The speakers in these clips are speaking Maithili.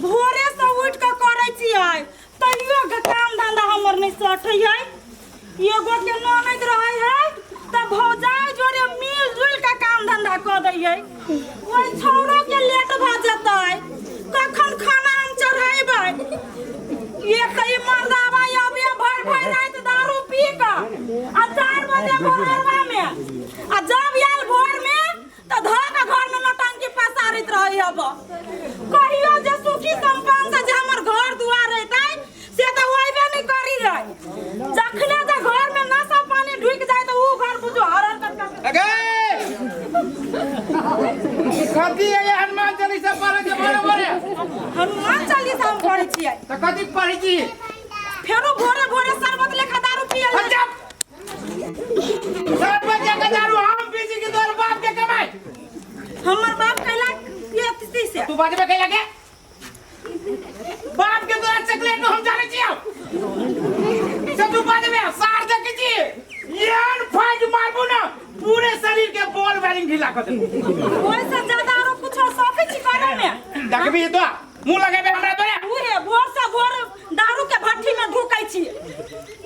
भोरे से उठि कऽ करै छियै तैयो के काम धंधा हमर नहि सटै है। एगो के ननैद रहै है तऽ भौजाइ जोरे मिल जुलि कऽ काम धंधा कऽ दै है। ओहि छौड़ो के लेट भऽ जेतै, कखन खाना हम चढ़ेबै? एक तऽ ई मर्दाबा अबे भरि भरि राति दारू पी कऽ आ 4 बजे भोरवा में, आ जब आयल भोर में तऽ धऽ कऽ घर में नौटंकी पसारैत रहै हब। कहियो जे सुखी संपन्न से जे हमर घर दुआर रहितै से तऽ होइबे नहि करी है। जखने जे घर में नशा पानी ढुकि जाय तऽ ऊ घर बुझो हरहर कटकट। अगे कथी है ये हनुमान चालीसा पढ़े के भोरे भोरे? हनुमान चालीसा हम पढ़ै छियै। तऽ कथी पढ़ै छी? फेरो भोरे भोरे शरबत लेखा दारू पिए हट जा। शरबत जका दारू हम पी छी कि तोहर बाप के कमाई? हमर बाप कैला पियती से? तू बाजबे कैला के? बाप के तोरा चॉकलेट हम जाने छियौ से तू बाजबे सार देखे छी एहन फाइट मारबू ना पूरे शरीर के बॉल बैरिंग ढीला कर देबू। ओहिसँ ज्यादा आरो कुछो सकै छी करे में? देखबी तो मुंह लगेबे हमरा तोरे। उहे भोर से भोर दारू के भट्ठी में ढुकै छी,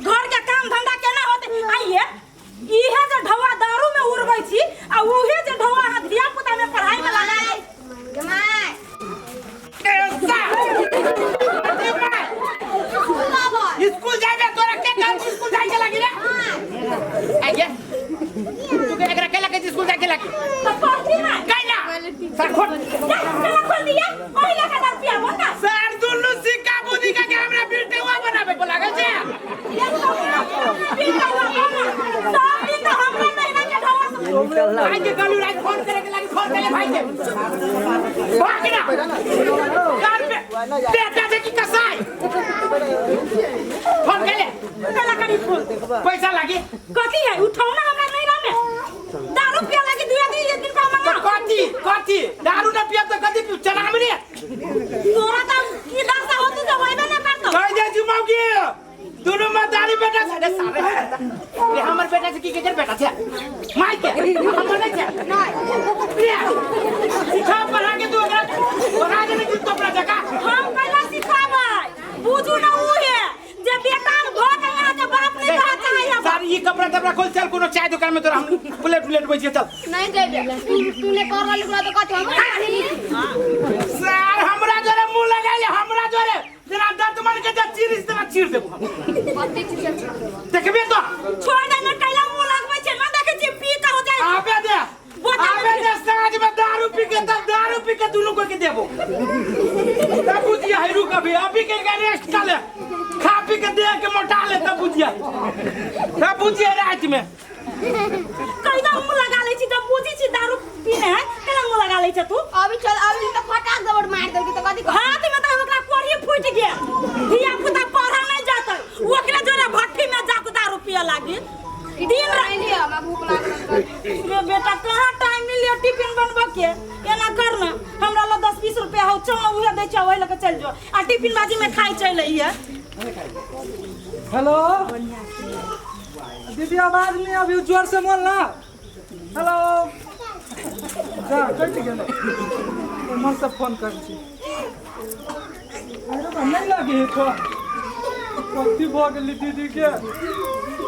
घर के काम धंधा केना होते? आइए इहे जे ढौआ दारू में उड़बै छी आ उहे जे ढौआ अहाँ धिया पुता में पढ़ाई में लगा दै। स्कूल जाबे तोरा के कहल स्कूल जाय के लागी रे? आइए तू के एकरा के लगे स्कूल जाय के लागी? तो पढ़ती ना। कैला सर खोल। जा, चला खोल दिया ओही लगा दारू पियाबो ना। सर दुल्लू सिक्का बुद्धि के हमरा बिरटेवा बनाबे को लागल छै। सब दिन तो हमरा नैना के ढौआ से भाई के कहलू रात फोन करे के लागी, फोन करे भाई के भाग ना कार पे बेटा से की कसाई फोन करे। कैला करी फोन? पैसा लागी। कथी है उठाओ ना हमरा नैना में दारू पिया लागी दुआ दी एक दिन का तो मंगा। कथी कथी दारू ना पियब तो कथी पियब? चना में रे। तोरा तो की दशा होती तो होइबे ना करतो। कह दे छी मौगी दुनू में दारू बेटा से रे सारे रे हमर बेटा से की के बेटा छै माई के हमर नहीं छै नहीं रे सिखा पढ़ा के तू ओकरा बना दे तू तो अपना जगह। हम कैला सिखाबै बुझू ना उहे जे बेटा भ के यहाँ के बाप नहीं कहा चाहे है। सारी ई कपड़ा तपड़ा खोल चल कोनो चाय दुकान में तोरा हम प्लेट उलेट बैठिए चल। नहीं देबे तू ने कर रहल तो कथी हम सर हमरा जोरे मुंह लगाइले हमरा जोरे तेरा दतमन के जे चीर तेरा चीर देबो हम। कथी चीज चीर देबो? देखबे तो। छोड़ दे ना कैला मुंह लगबै छै ना देखै छी पी के हो जाय। आबे दे आबे दे साँझ में दारू पी के तब दारू पी के दुनू कोई के देबो तब बुझिया है। रुक अभी अभी के रेस्ट कर ले, खा पी के देह के मोटा ले तब बुझिया, तब बुझिया रात में। कैला मुंह लगा लै छी जब बुझी छी दारू पीने है कैला मुंह लगा लै छै तू? अभी चल अभी तो फटाक दबड़ मार देलकी तो कथी? हाथ में तो ओकरा कोढ़ी फूटि गेल, धिया पुता पढ़ा नहीं जातै ओकरे जोरे भट्ठी में जाके दारू पिए लागी दिन रात। नहीं हमरा भूख लागल। रे बेटा कहाँ टाइम मिलियो टिफिन बनबऽ के? एना कर ना हमरा लग 10-20 रुपया हो चल ना उहे दै छौ ओहि लऽ के चलि जो आ टिफिन बाजी में खाइ चलि अइहे। हेलो दीदी आवाज नहीं अभी जोर से बोल ना। हेलो जा कटि गेलै एम्हर से फोन करै छी। अरे बा नहीं लगी है फोन। कथी भऽ गेलै दीदी के?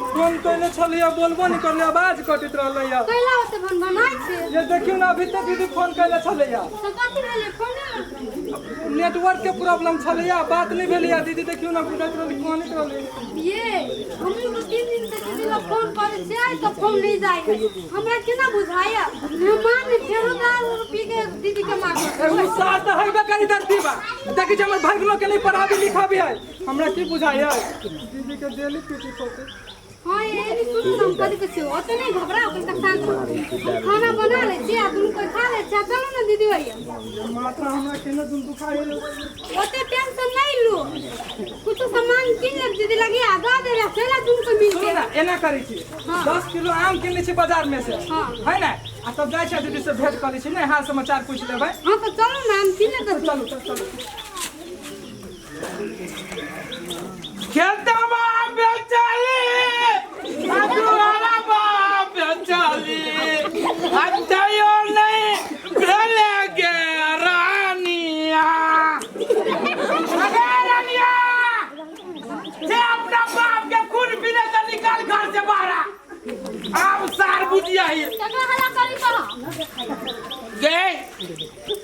फोन कैले छलियै बोलबो नहीं करले आवाज कटैत रहलै। कैला ओते फोन बनाइ छै? ये देखियौ ना अभी तक दीदी फोन कैले छलैया। तो कथी भेलै फोन नहीं? नेटवर्क के प्रॉब्लम छलैया बात नहीं भेलैया दीदी। देखियौ ना बुझैत रहलै कानैत रहलै। ये हम लोग 3 दिन से दीदी लोग फोन करे छियै तो फोन नहीं जाय है। हमरा केना बुझाया मेहमान ने फेरो दारू पी के दीदी के मार। एगो सास तऽ हेबे करी धरती बा देखै छी हमर भगनो के नहीं पढ़ाबी लिखाबी है हमरा की बुझाया दीदी के डेली पीटी होते। हाँ ये नहीं सुनू ना हम कथी कहै छियै ओते नहीं घबराओ कनिका शांत रहो। हम खाना बना लै छियै आ दुनू कोइ खा लै छियै चलू ना दीदी भैया। माथा हमरा केना दुन दुखाइ ओते टेंशन नहीं लू कुछ सामान किन ले दीदी लगी आ दऽ देबै चल दुनू कोइ मिल सुनू के ना एना करै छी 10 किलो आम किन लै छी बाजार में से हाँ। है ना आ तब जाइ छी दीदी से भेंट कऽ लै छी ने हाल समाचार पूछि लेबै। हाँ तो चलू ना आम किन ले। चलू चलू चलू। खेतवा बेचाली अधुआरा बेचाली अतयो नहीं भेले गे रानिया। बुझिया ही केकरा हल्ला करी तो गे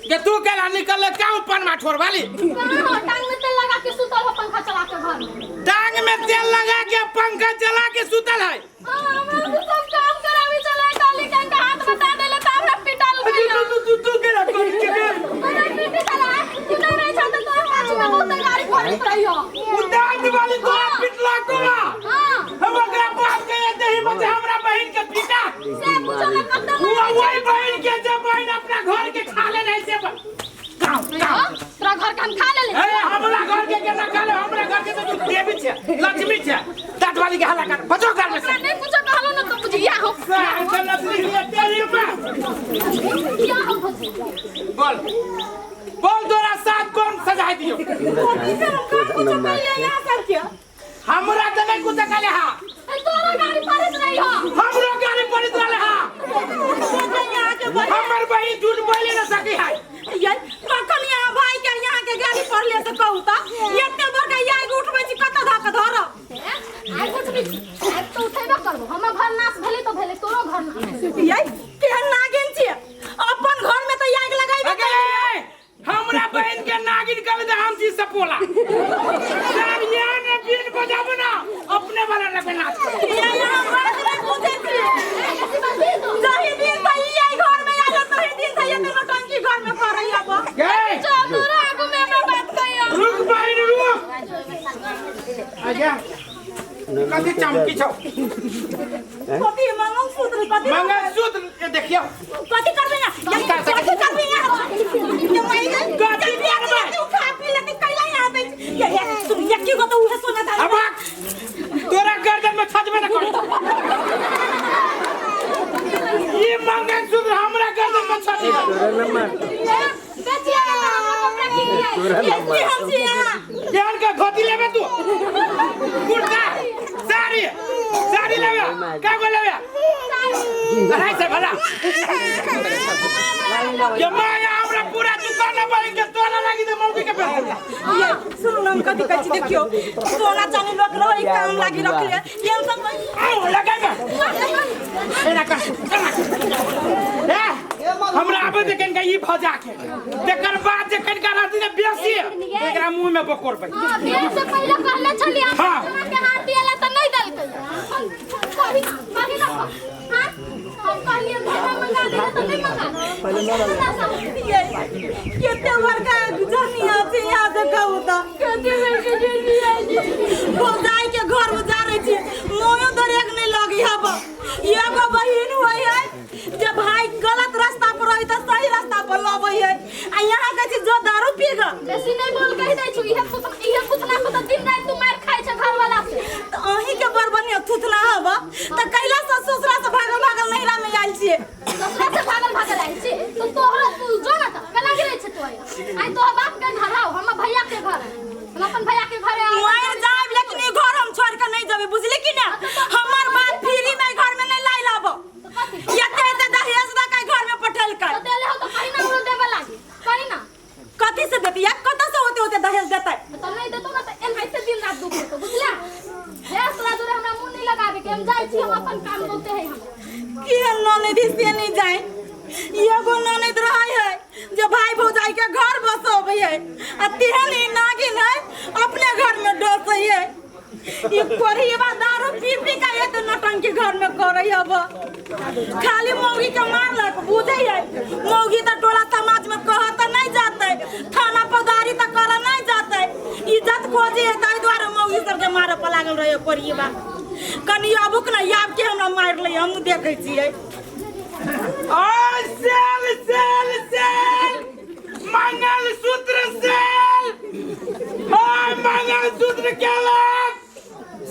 गे तू केला निकल का ऊपर माठोर वाली कहाँ हो टांग में तेल लगा के सुतल हो पंखा चला के घर में टांग में तेल लगा के पंखा चला के सुतल है हाँ, हमरा तो सब काम करावे चले काली कंग का हाथ बता देले त हमरा पिटल तू गइल तू तू तू केला कर के गे हमरा पिटी चला तू नहीं रहे छ त तोर पाछू में बहुत गाड़ी पड़त रही हो उ दांत वाली तो पिटला को हां हम ओकरा बाप के एते हिम्मत है हमरा बहिन के पीटा से पूछो ना कत वो वही बहिन के जे बहिन अपना घर के खा ले नहीं से गाँव गाँव तोरा घर के हम खा लेले अरे हमरा घर के केना खा ले हमरा घर के तो तू देवी छे लक्ष्मी छे दांत वाली के हल्ला कर बचो घर में ओकरा से नहीं पूछो कहलो ना तो बुझिया हो सार के लक्ष्मी के तेरी पे क्या हो भौजी बोल बोल तोरा साथ कौन सजाय दियो कथी से हम काम कुछो कैले यहाँ सबके हमरा तो नहीं कुछ कहले हा ए तोरा गाड़ी पड़त रही हो हमरो गाड़ी पड़ित रहले हा यहाँ के बहिन हमर बहिन झूठ बोले न सकी है ये कखन यहाँ भाई के यहाँ के गाड़ी पड़ले से कहू त एते बड़का याग उठबै छी कत धक धरब आइ उठबी आइ तो उठेबे करबो हमर घर नाश भेलै तो भेलै तोरो घर नाश भेलै। ये केहन नागिन छी अपन घर में त याग लगाइबे अगे हमरा बहिन के नागिन कर दे हम चीज सपोला सर ये ने बीन बजाबो ना अपने वाला रखबे नाच करो ये यहाँ बात नहीं पूछे छी ऐसी बात नहीं तो जही दिन से ई आई घर में आयल तही दिन से एते नौटंकी घर में करई अब गे चल तोरा आगू में हमरा बात कहियो रुक बहिन रुक आजा कथी चमकी छौ कथी मंगलसूत्र कथी मंगलसूत्र ये देखियो कथी करबे ना निकाल सकै कथी करबे यहाँ ये माई गई कथी करबै? तू खा पी लेती कैला यहाँ आबै छी? ये ये तुम यकी गो तो उहे सोना चांदी अब तोरा गर्दन में छजबे न करू ये मंगलसूत्र हमरा गर्दन में छज बेचिया ना हमरा कपड़ा किन लिया ये हम छी यहाँ केहन के धोती लेबे तू कुर्ता साड़ी साड़ी लेबे का गो लेबे अरे से भला ये माया हमरा पूरा दुकान बहिन के तोरा लागी दे मौगी के पैसा ये सुनू ना हम कथी कहै छी देखियो सोना चांदी लोक रहै काम लागी रखले ये हम सब आओ लगाबे एना कर एना कर। ए हमरा आबे दे कनिका ई भजा के तकर बाद जे कनिका रहती ने बेसी एकरा मुंह में बकोरबै हां बियाह से पहले कहले छली हम हाँ। सोना के हार दिएला त नहीं देलकै हम कही कही ना हां हम कहलिए धोखा मंगा देला त नहीं मंगा पहले ये केते बड़का जर्नी छै यहाँ से कहू तऽ कते बड़का जर्नी छै भौजाई के घर उजारै छी मोयो दरेक नहीं लगी हब एगो बहिन होइ है जे भाई गलत रास्ता पर रही तऽ सही रास्ता पर लबै है आ यहाँ कहै छी जो दारू पी ग बेसी नहीं बोल कहि दै छु इहे कुछ इहे कुछ ना कुछ दिन रात तू मार खाइ छ घर वाला से तऽ अहीं के बड़ बढ़िया थुथना हब तऽ कैला से ससुरा से भागल भागल नैहरा में आयल छियै ससुरा से भागल भागल आयल छी तो तोहरा तू जो ना त केना गिरै छै तू आइ आइ तोहर बाप के घर आओ हमर भैया के घर है हम अपन भैया के घर आउ मर जायब लेकिन ई घर हम छोड़ के नहीं जेबै बुझली कि ना हमर बाप फ्री में घर में नहीं लाइल हब तो कथी एते एते दहेज दऽ के घर में पठेलकै तो देले हो तो कहीं ना उड़ो देबे लागी कहीं ना कथी से देती या कतऽ से होते होते दहेज देतै तो नहीं देतो ना तो एनाहिते दिन रात दुख होतो बुझला हे तोरा जोरे हमरा मुंह नहीं लगाबे के हम जाइ छी हम अपन काम बोलते है हम के ननद से नहीं जाए एगो ननद रहै है जे भाई भौजाई के घर बसबै है आ तेहन ई नागिन है अपने घर में डसै है ई कोरियबा दारू पी पी के एते नौटंकी घर में करै हब खाली मौगी के मारलक बुझै है मौगी तऽ टोला समाज में कह तऽ नहीं जाते थाना पदारी तऽ करऽ नहीं जाते इज्जत खोजे है ताहि दुआरे मौगी सबके मारऽ पर लागल रहै कोरियबा कनी आबुक ने आब के हमरा मारि लै हमहूँ देखै छियै आ sale sale sale mangalsutra sale आ मंगलसूत्र के लाभ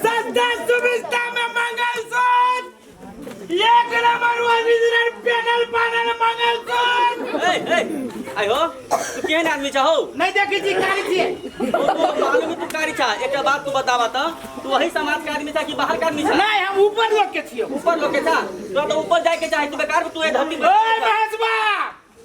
सस्ता सुविस्ता में मंगलसूत्र एक नंबर ओरिजिनल पैनल पैनल मंगलसूत्र ए ए आइ हो तू केहन आदमी छह हो नहीं देखी छी कारी छियै मालूम है तू कारी छा एकटा बात तू बतावा त तू वही समाज के आदमी छा कि बाहर के आदमी छा नहीं हम ऊपर लोग के छियै ऊपर लोग के छा तोरा तो ऊपर जाए के चाही तू बेकार में तू ए धरती पर ओए महेशबा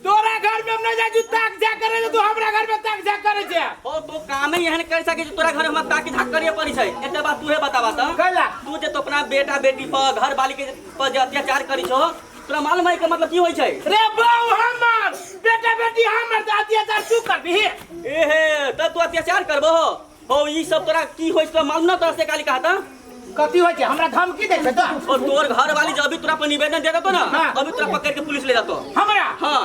तोरा घर में हम नहीं जाइ छी ताक झाक करे छै तू हमरा घर में ताक झाक करे छै ओ तो कामे एहन कर सके जे तोरा घर में हमरा ताकि झाक करिए पड़ी छै एकटा बात तूहे बतावा त कैला तू जे तो अपना बेटा बेटी पर घर वाली के पर जे अत्याचार करी छो तोरा मालूम है के मतलब की होई छै? रे बाऊ हमर बेटा बेटी हमर त अत्याचार तू करबिही। एहे तब तू अत्याचार करबो हो ई सब तोरा की होई तोरा मालूम न तोरा से काली कहता कथी होई छै हमरा धमकी दै छै तो और तोर घर वाली जब भी तोरा पर निवेदन दे देतो ना हाँ। अभी तोरा पकड़ के पुलिस ले जातो। हमरा? हां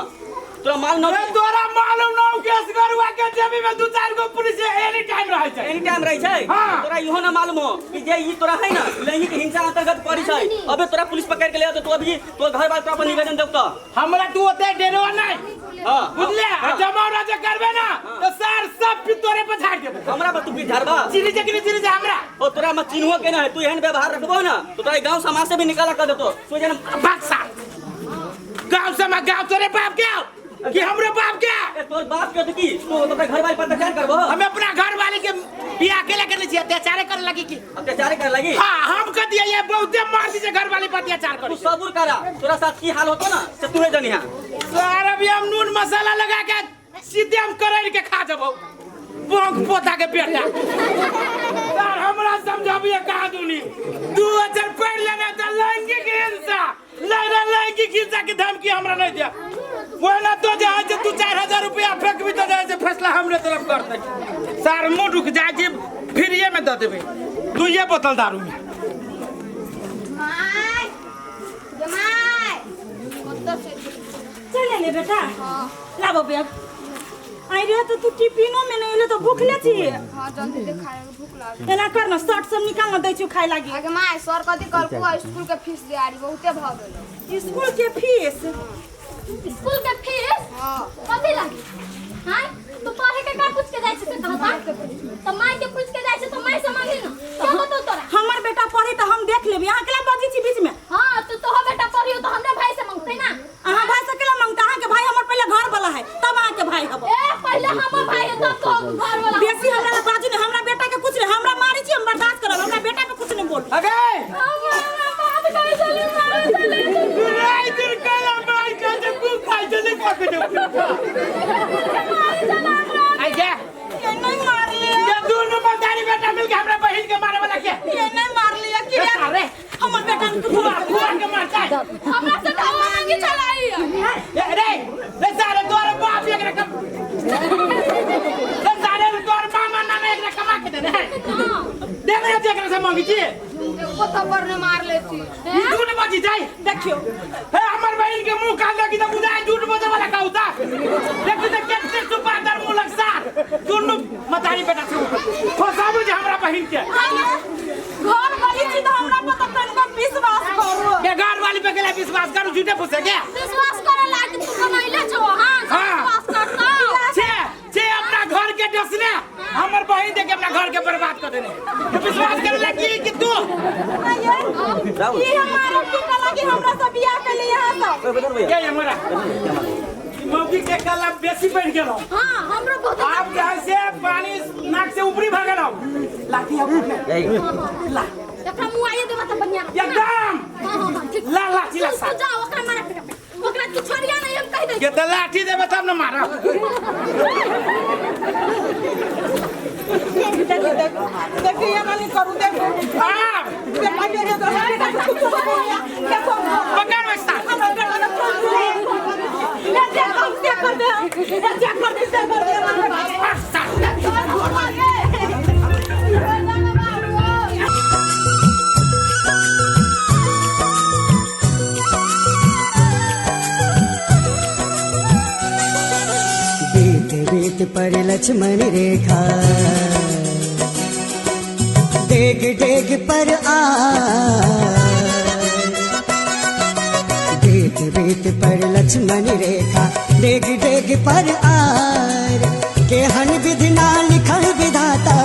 तोरा मालूम न रे तोरा मालूम न हो कि असगरुआ के जेबी में दू चार गो पुलिस एनी टाइम रहै छै। एनी टाइम रहै छै। हाँ। तोरा इहो ना मालूम हो कि जे ई तोरा है ना लैंगिक हिंसा अंतर्गत पड़ी छै अबे तोरा पुलिस पकड़ के ले जातो तो अभी तोर घर वाला तोरा पर निवेदन देतो। हमरा तू ओते डेरो नहीं हां बुझले। हाँ। जमावड़ा जे करबे ना तो सर सब पी तोरे पर झाड़ देबो। हमरा पर तू पी झाड़बा? चिनी जे कि चिनी जे हमरा ओ तोरा में चिन्हो के ना है तू एहन व्यवहार रखबो ना तो तोरा गांव समाज से भी निकाला कर देतो। तू जन भाग साल गांव समाज गांव तोरे बाप के कि हमरो बाप के? ए तोर बाप के तो की तू तो घर वाले पर अत्याचार करबो? हम अपना घर वाले के बियाह अकेले करले छी अत्याचार करे लगी की? अत्याचार करे लगी? हां हम कह दिया ये बहुते मार दी घर वाले पर अत्याचार तू करे। सब्र करा तोरा साथ की हाल होतो ना से तूहे जनिहा। सर अभी हम नून मसाला लगा के सीधे हम करैल के खा जबो बोंक पोता के बेटा। सर हमरा समझाबिए कहा दूनी 2000 पढ़ लेना त लैंगिक हिंसा लैंगिक हिंसा के धमकी हमरा नहीं दिया। वो ना तो जे आज तू 4000 रुपया फेंक भी तो जाए फैसला हमरे तरफ कर दे। सर मुंह रुक जाए जी फिर ये में दे देबे तू ये बोतल दारू में। My जमाई कत से चल ले बेटा। हां लाबो बैग आई रे तो तू टिफिनो में नहीं ले तो भूख ले छी। हां जल्दी दे खाए भूख लाग एना कर ना शर्ट सब निकाल ना दै छु खाए लागी। आगे my sir कथि कहलको स्कूल के फीस दे आरी बहुते भ गेलो। स्कूल के फीस? स्कूल के फीस? हां कथि लागी? हां तू पढ़े के का पूछ के जाय छै से कहता त माई के पूछ के जाय छै त माई से मांगी ना के बताउ तोरा? हमर बेटा पढ़े त हम देख लेबी अहाँ केला बजै छी बीच में? हां तो तोहर बेटा पढ़ियो त हमरा भाई से मांगतै ना। अहाँ भाई से केला मांगता? अहाँ के भाई हमर पहले घर वाला है तब अहाँ के भाई हबो। ए पहले हमर भाई है तब तो घर वाला। बेसी हमरा बाजू ने हमरा बेटा के कुछ नहीं हमरा मारी छी हम बर्दाश्त करब हमरा बेटा के कुछ नहीं बोल। अगे हमरा बात कहि चली मारे चली राई दिन काला मार के जे कु खाइ चले का के आई जा ये नहीं मार लिया ये दोनों मदारी बेटा मिल के हमरा बहिन के मारे वाला के ये नहीं मार लिया कि रे हमर बेटा के बुआ बुआ के मारता है हमरा से धावा मांगी चलाई ए रे रे सारे तोर बाप एकरा कम रे सारे तोर मामा नाना एकरा कमा के देने है देने जे एकरा से मांगी छी एको थप्पड़ ने मार ले छी झूठ बजी जाई देखियो हे हमर बहिन के मुंह कान लगी त बुझाय झूठ बोले वाला कहूता देखी त केते सुपादर मुंह लगसा दुनु मतारी बेटा से फसाबू जे हमरा बहिन के घर वाली छी त हमरा पर त तनिको विश्वास करू। के घर वाली पे गेला विश्वास करू झूठे फंसे के विश्वास करे लायक तू कमाइले छो। हां विश्वास करता छे छे अपना घर के डसने हमर बहिन देख के अपना घर के बर्बाद कर देने तो विश्वास करे लगी कि तू ये हमारा पीटा लगी हमरा से बियाह के लिए यहां सब के हमरा मौगी के कला बेसी बढ़ गेलो। हां हमरो बहुत आप जहां से पानी नाक से ऊपरी भागल लाठी अब ला एकरा मुंह आइए देबा त बढ़िया एकदम। हां हां ठीक ला लाठी ला तू जा ओकरा मारे ओकरा तू छोड़िया नहीं हम कहि दे के त लाठी देबे तब न मारब। देखिए देखिए ये नहीं करू देखो हां बेटा के देखो पकड़ बस्ता ले देखो से कर दे ले कर दे से कर दे बीत बीत पर लक्ष्मण रेखा डेग डेग पर आ बीत बीत पर लक्ष्मण रेखा डेग डेग पर आर केहन विधि ना लिखल विधाता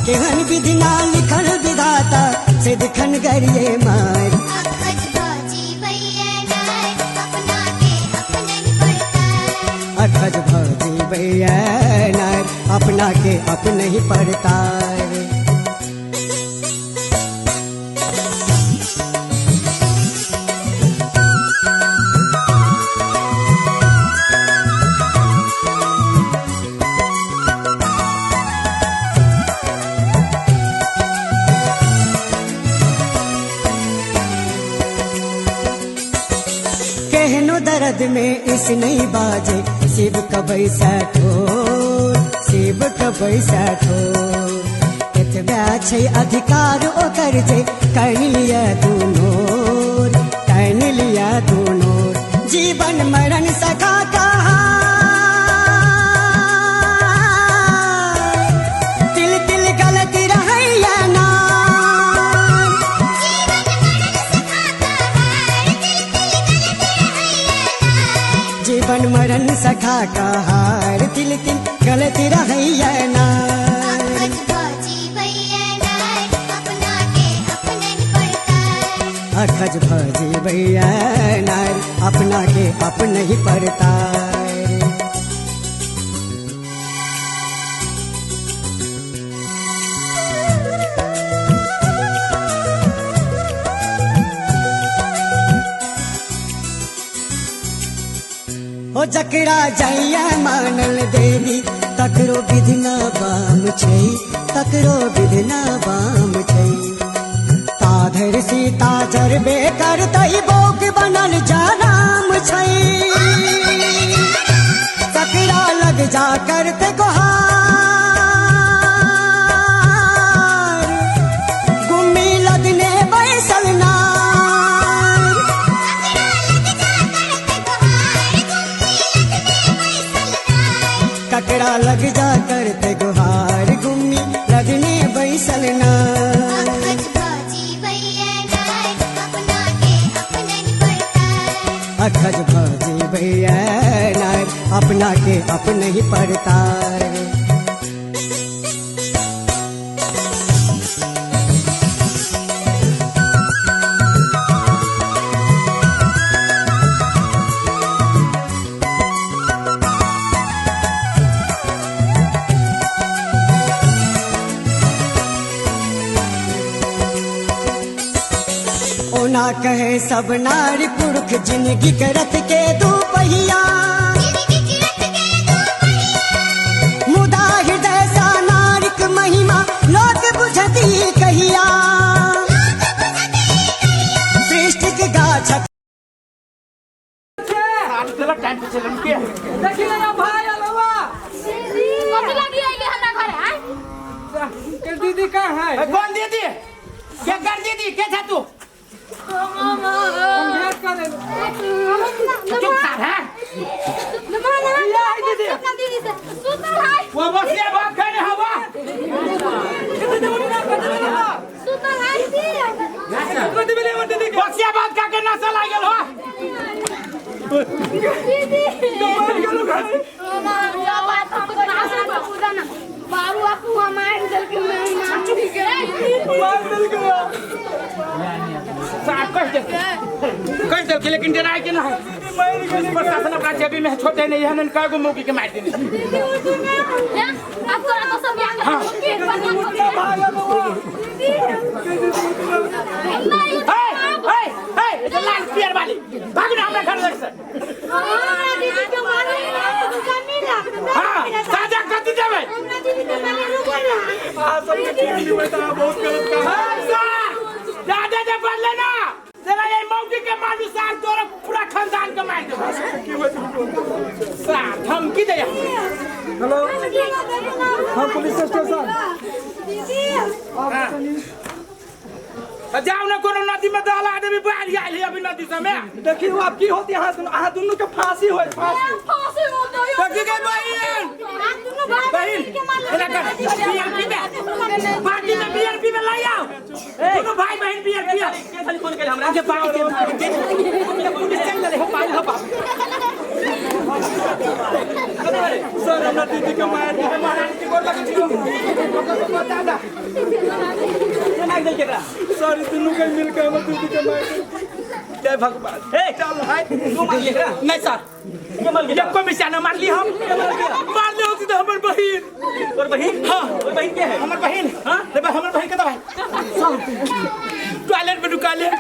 केहन विधि ना लिखल विधाता से दिखन गरिए मार। अखज भौजी भैया नार अपना के अपने ही पड़तार। केहनो दर्द में इस नहीं बाजे शिव कबै ठोर, शिव कबै ठोर। एतबे छै अधिकार ओकर जे कर लिया दुनोर, कर लिया दुनोर। जीवन मरण सखा कहा, तिल तिल गलत रहैया ना। जीवन मरण सखा कहार, तिल तिल गलत रहैया ना। अखज भजी भैया नार, अपना के अपने ही पड़ता। हो जकरा जाइया मानल देवी, तकरो विधना बाम छै, तकरो विधना बाम छै। ताधर सीता जरबे करतै बौक बनल जा राम छै। तकरा लग जा करते गोहार, गुम्मी लदने बैसल नार। ककरा लग जा करते गुहार, गुम्मी लदने बैसल नार। अखज भजी भैया नार, अपना के अपने ही पड़ता। ओना कहे सब नारी पुरुष जिंदगी के रथ के दू पहिया, मुदा हृदय सा नारिक महिमा लोक बुझती कहिया। सृष्टि के गाछ टाइम पे चलन के देखी ना भाई अलवा कथी लागी आइली हमरा घरे आय? के दीदी कहाँ है? कौन दीदी? के कर दीदी? के था तू? हम भेंट करे चुप सार है या है दीदी। अपना दीदी से सुतल है, वो बस ये बात कहने हवा दीदी उठना कथी भेलै? सुतल है। कथी भेलै हमर दीदी के? बस ये बात का के नशा लागल हो। दीदी मर गेलौ घर। बाबू आपू मार देलकै मेहमान के। मार देलकै। सार कह दे, कह दे, लेकिन डराए के ना है। प्रशासन अपना जेबी में छोटे नहीं है, कई गो मौकी के मार देने। अब तोरा तो सब याद के भाई अलवा नहीं। हे हे हे, ये लाल पियर वाली भाग ना हमरा घर लग से। हमरा दीदी के मारे हां साजा कथी देबै? हमरा दीदी के मारे रुको ना। आ सबके छोड़ दिबै त बहुत गलत काम। हां सर, ज्यादा जे बोलले ना तेरा ये मौकी के मारू सार, तोरा पूरा खानदान के मार देबै। की होइत? सार धमकी दे। हेलो, हाँ पुलिस स्टेशन। दीदी जाओ ना कोनो नदी में दहला देबी, बाढ़ आयल है अभी नदी सब में। देखी अब की होती, अहाँ दुनू के फांसी होय, फांसी। फांसी हो गई। देखी गई बहिन, दुनू भाई बहिन एना कर, बियर पीबे बाटी में, बियर पीबे लाई आओ, दोनों भाई बहन बियर पिया। के खाली फोन केले हमरा? के बाप के पुलिस चल रहे हो पाल हो बाप। सर हमरा दीदी के मार दे। महारानी के गोर लगे छियो, बता दा के मार देलकै एकरा? सर ई दुनू के मिल के हमर दीदी के मार दे। जय भगवान। ए चल हाय तू मार एकरा? नहीं सर, के मार गेल? एको मिसा न मारली हम। मार ले होती तो हमर बहिन। तोर बहिन? हाँ। तोर बहिन के है? हमर बहिन। हाँ? रे भाई हमर बहिन के तो भाई टॉयलेट में ढुका ले। हम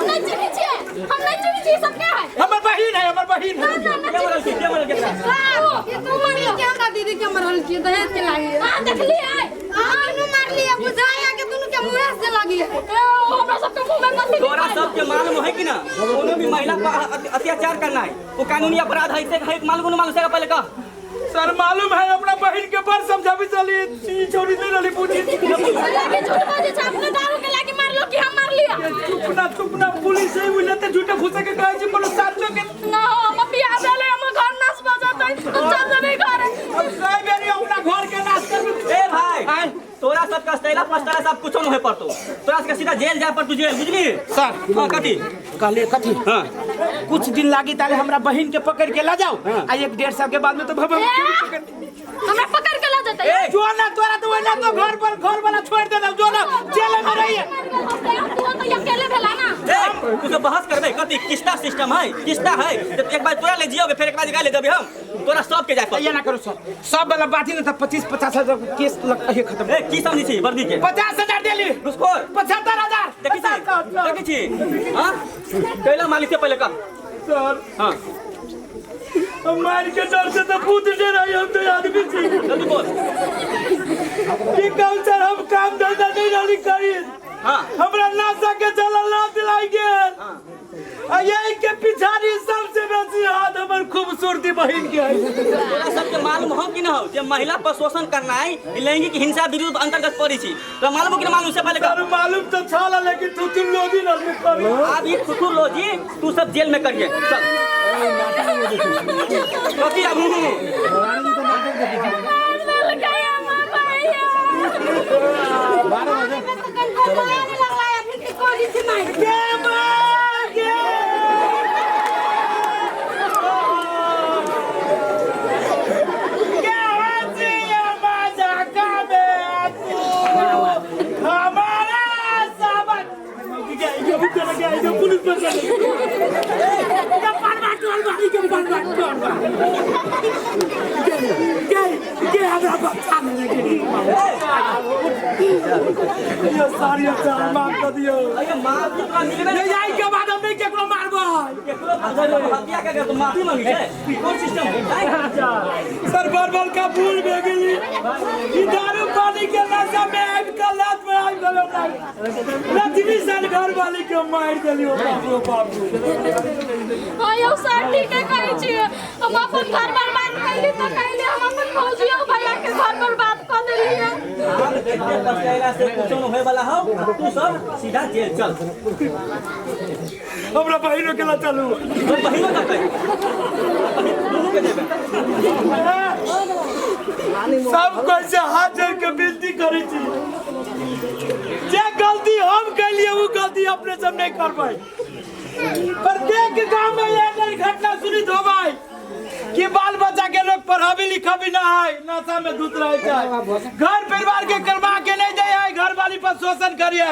नहीं चिन्है छियै, हम नहीं चिन्है छियै, सब के है? हमर बहिन है, हमर बहिन है। ना ना के मारल के? के मारल के एकरा? तू मारली के? हमरा दीदी के मरल की दहेज के लागी। हां देखली है, हां दुनू मारली है, बुझाया के दुनू के मुंह से लागी है। ए हमरा सब के मुंह में कथी? तोरा सबके मालूम है कि ना कोनो भी महिला पर अत्याचार करना है वो कानूनी अपराध है, से है मालूम न मालूम से पहले कह। सर मालूम है, अपना बहन के पर समझाबी चली ई छोरी नहीं रही पूछी। लागे झूठ बाजे छै, अपने दारू के लागे मारलो कि हम मार लिया? चुप ना चुप ना, पुलिस से बुझले ते झूठे फूसे के कहै छी कोनो साचो के ना। हम बियाह भेलै, हमर घर नाश भऽ जेतै, हम चल जेबै घर। अब कई बेरी अपना घर के नाश करबे। ए भाई, तोरा सब कस्तैला पस्तैला सब कुछो नहीं पड़तो, तोरा सबके सीधा जेल जाए पड़तो, जेल, बुझली? सर। हाँ, कथी कहलिए? कथी? हाँ। कुछ दिन लागी ताले हमरा बहन के पकड़ के ला जाओ। हाँ। आ 1-1.5 साल के बाद में तो भव हमरा पकड़ के ला जेतै? ए, जो ना तोरा तो वही तो घर पर घर वाला छोड़ देना, जो ना जेल में रही है। तू तो अकेले भेला ना। ए, तू सब बहस करबे कथी? किस्ता सिस्टम है, किस्ता है, जब एक बार तोरा ले जियो फिर एक बार ले जेबे हम, तोरा सब के जाए पड़तो। ये ना करो सर, सब वाला बात ही ना था। 25-50 हजार केस लगता है खत्म। ए, की समझी छी वर्दी के? 50,000 देली। घुसखोर। 75,000। देखी छी, देखी छी, हाँ, कैला मालिक से पहले कह। सर। हाँ। हम मार के डर से तो भूत डर रही, हम तो आदमी छी। जल्दी बोल। की कहूं सर, हम काम धंधा नहीं रही करी। हाँ। हमरा नासा के चलल ना दिलाई गेल। आ यही के पिछाड़ी सबसे बेसी हाथ हमर खूबसूरती बहिन के है। तोरा सबके मालूम हो कि न हो जे महिला पर शोषण करना है लैंगिक हिंसा विरुद्ध अंतर्गत पड़ी छी? तो मालूम हो कि न मालूम से पहले सर कह। मालूम तो छाला, लेकिन तू तुम लोगी ना करी। अब ये थुथुर लोजी तू सब जेल में करिए चल। कथी अब? मार देलकै हमर भैया। मारे में तो कनको माया नहीं लगला है, फिर के कोली छी मार। के माँ, के? के हंसिया मजाका में तू हमारा सबक। पुलिस पर चले। के पानवा टोल बारी के पानवा टोल बा। के के के हमरा बच्चा नहीं लगे। ये सारी चार माफ कर दियो। अरे माफी तोरा मिलबे ले जाई के बाद हम नहीं केकरो मारबै। केकरो हत्या के तो माफी मांगी छै? कोन सिस्टम है? सर, बार बार का भूल भे गेली। ई दारू पानी के नशा में आबि के लात में आबि गेल हमरा। लक्ष्मी सन घर वाली के मार देलियो, बाबू बाबू। हाँ यौ सर, ठीके कहै छियै। हम अपन घर बर्बाद कैली तऽ कैली, हम अपन भौजियो भैया के घर बर्बाद कऽ देलियै। आब एते पछताएला से कुछो न होय वाला हो, तू सब सीधा जेल चल। हमरा बहिनो के ला चलू। तोर बहिनो करतै, दुनू के जेबै। सब कोई से हाथ जोड़ के विनती करै छी, जे गलती हम कैलिए वो गलती अपने सब नहीं करबै। प्रत्येक गांव में ये नई घटना सुनी होबै कि बाल बच्चा के लोग पढ़ाबी लिखाबी ना है, नशा में धुत रहे छै, घर परिवार के करवा के नहीं दे है, घर वाली पर शोषण करिए।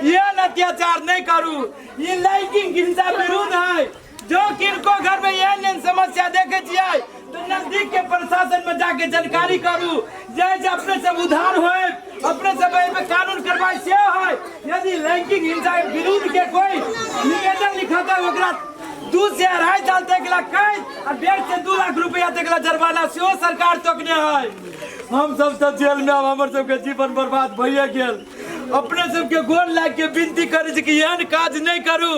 ये अत्याचार नहीं करू, ये लैंगिक हिंसा विरुद्ध है। जो किनको घर में एहन समस्या देखे छियै तो नजदीक के प्रशासन में जाके जानकारी करू, जैसे अपने सब उधार होए, अपने सब एहि पे कानून करवाई से है। यदि लैंगिक हिंसा के विरुद्ध के कोई निवेदन लिखाता है, ओकरा 2 से 2.5 साल तक ला कैद आ 1.5 से 2 लाख रुपया तक ला जुर्माना सेहो सरकार तोकने है। हम सब तऽ जेल में आब हमर सबके जीवन बर्बाद भइए गेल। अपने सबके गोर लाग के विनती करै छी कि एहन काज नहीं करू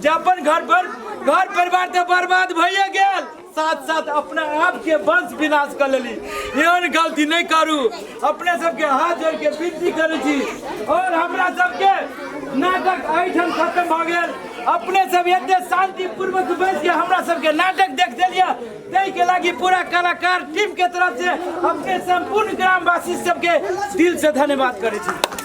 जे अपन घर पर घर परिवार तऽ बर्बाद भइए गेल, साथ साथ अपना आप के वंश विनाश कर लेली। एहन गलती नहीं करू। अपने सबके हाथ जोड़ के विनती करै छी। और हमरा सबके नाटक एहिठाम खत्म भऽ गेल। अपने सब एते शांतिपूर्वक बैस के हमरा सबके नाटक देख देलियै, ताहि के लागी पूरा कलाकार टीम के तरफ से अपने संपूर्ण ग्रामवासी सबके दिल से धन्यवाद करै छी।